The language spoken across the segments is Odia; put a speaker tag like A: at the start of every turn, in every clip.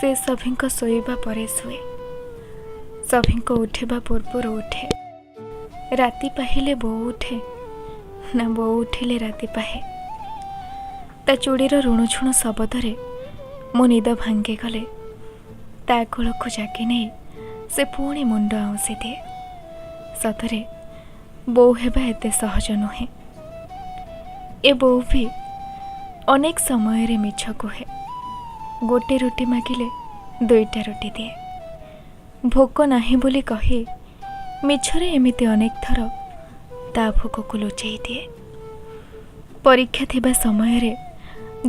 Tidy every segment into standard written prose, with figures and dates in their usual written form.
A: ସେ ସଭିଙ୍କ ଶୋଇବା ପରେ ଶୁଏ, ସଭିଙ୍କ ଉଠିବା ପୂର୍ବରୁ ଉଠେ। ରାତି ପାହିଲେ ବୋଉ ଉଠେ ନା ବୋଉ ଉଠିଲେ ରାତି ପାହେ? ତା ଚୁଡ଼ିର ରୁଣୁଝୁଣୁ ଶବଦରେ ମୋ ନିଦ ଭାଙ୍ଗିଗଲେ ତା କୋଳକୁ ଜାକି ନେଇ ସେ ପୁଣି ମୁଣ୍ଡ ଆଉଁସି ଦିଏ। ସତରେ ବୋଉ ହେବା ଏତେ ସହଜ ନୁହେଁ। ଏ ବୋଉ ବି ଅନେକ ସମୟରେ ମିଛ କୁହେ। ଗୋଟେ ରୁଟି ମାଗିଲେ ଦୁଇଟା ରୁଟି ଦିଏ। ଭୋକ ନାହିଁ ବୋଲି କହି ମିଛରେ ଏମିତି ଅନେକ ଥର ତା ଭୋକକୁ ଲୁଚେଇ ଦିଏ। ପରୀକ୍ଷା ଥିବା ସମୟରେ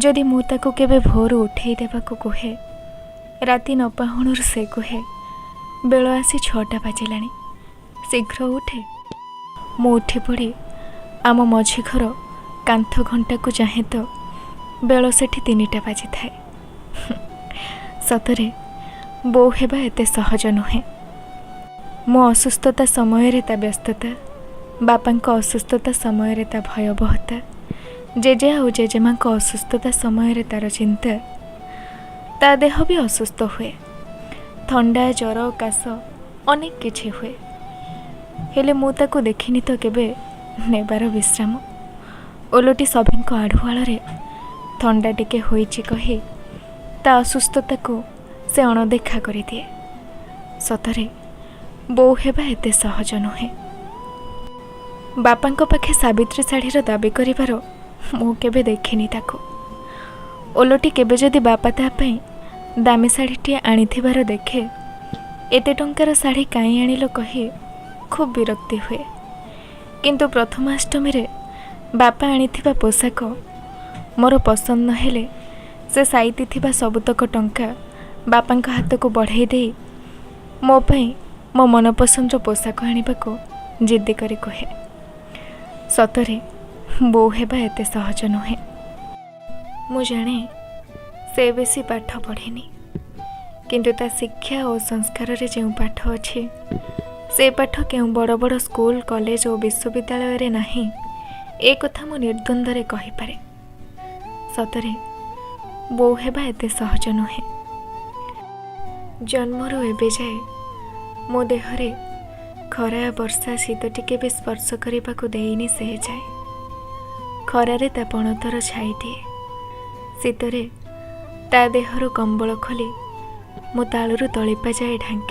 A: ଯଦି ମୁଁ ତାକୁ କେବେ ଭୋରୁ ଉଠେଇ ଦେବାକୁ କୁହେ, ରାତି ନ ପାହୁଣରୁ ସେ କୁହେ, ବେଳ ଆସି 6ଟା ବାଜିଲାଣି, ଶୀଘ୍ର ଉଠେ। ମୁଁ ଉଠି ପଡ଼ି ଆମ ମଝି ଘର କାନ୍ଥ ଘଣ୍ଟାକୁ ଚାହେଁ ତ ବେଳ ସେଠି 3ଟା ବାଜିଥାଏ। ସତରେ ବୋଉ ହେବା ଏତେ ସହଜ ନୁହେଁ। ମୋ ଅସୁସ୍ଥତା ସମୟରେ ତା ବ୍ୟସ୍ତତା, ବାପାଙ୍କ ଅସୁସ୍ଥତା ସମୟରେ ତା ଭୟବହତା, ଜେଜେ ଆଉ ଜେଜେମାଙ୍କ ଅସୁସ୍ଥତା ସମୟରେ ତାର ଚିନ୍ତା। ତା ଦେହ ବି ଅସୁସ୍ଥ ହୁଏ, ଥଣ୍ଡା, ଜ୍ୱର, କାଶ ଅନେକ କିଛି ହୁଏ। ହେଲେ ମୁଁ ତାକୁ ଦେଖିନି ତ କେବେ ନେବାର ବିଶ୍ରାମ। ଓଲଟି ସଭିଙ୍କ ଆଢ଼ୁଆଳରେ ଥଣ୍ଡା ଟିକେ ହୋଇଛି କହି ତା ଅସୁସ୍ଥତାକୁ ସେ ଅଣଦେଖା କରିଦିଏ। ସତରେ ବୋଉ ହେବା ଏତେ ସହଜ ନୁହେଁ। ବାପାଙ୍କ ପାଖେ ସାବିତ୍ରୀ ଶାଢ଼ୀର ଦାବି କରିବାର ମୁଁ କେବେ ଦେଖିନି ତାକୁ। ଓଲଟି କେବେ ଯଦି ବାପା ତା ପାଇଁ ଦାମୀ ଶାଢ଼ୀଟିଏ ଆଣିଥିବାର ଦେଖେ, ଏତେ ଟଙ୍କାର ଶାଢ଼ୀ କାହିଁ ଆଣିଲ କହି ଖୁବ୍ ବିରକ୍ତି ହୁଏ। କିନ୍ତୁ ପ୍ରଥମାଷ୍ଟମୀରେ ବାପା ଆଣିଥିବା ପୋଷାକ ମୋର ପସନ୍ଦ ନହେଲେ ସେ ସାଇତି ଥିବା ସବୁତକ ଟଙ୍କା ବାପାଙ୍କ ହାତକୁ ବଢ଼େଇ ଦେଇ ମୋ ପାଇଁ ମୋ ମନପସନ୍ଦର ପୋଷାକ ଆଣିବାକୁ ଜିଦ୍ଦି କରି କୁହେ। ସତରେ ବୋଉ ହେବା ଏତେ ସହଜ ନୁହେଁ। ମୁଁ ଜାଣେ ସେ ବେଶୀ ପାଠ ପଢ଼ିନି, କିନ୍ତୁ ତା ଶିକ୍ଷା ଓ ସଂସ୍କାରରେ ଯେଉଁ ପାଠ ଅଛି, ସେ ପାଠ କେଉଁ ବଡ଼ ବଡ଼ ସ୍କୁଲ, କଲେଜ ଓ ବିଶ୍ୱବିଦ୍ୟାଳୟରେ ନାହିଁ, ଏ କଥା ମୁଁ ନିର୍ଦ୍ୱନ୍ଦ୍ୱରେ କହିପାରେ। ସତରେ ବୋଉ ହେବା ଏତେ ସହଜ ନୁହେଁ। ଜନ୍ମରୁ ଏବେ ଯାଏ ମୋ ଦେହରେ ଖରା, ବର୍ଷା, ଶୀତ ଟିକେ ବି ସ୍ପର୍ଶ କରିବାକୁ ଦେଇନି ସେ ଯାଏ। ଖରାରେ ତା ପଣତର ଛାଇ ଦିଏ, ଶୀତରେ ତା ଦେହରୁ କମ୍ବଳ ଖୋଲି ମୋ ତାଳୁରୁ ତଳିପା ଯାଏ ଢାଙ୍କି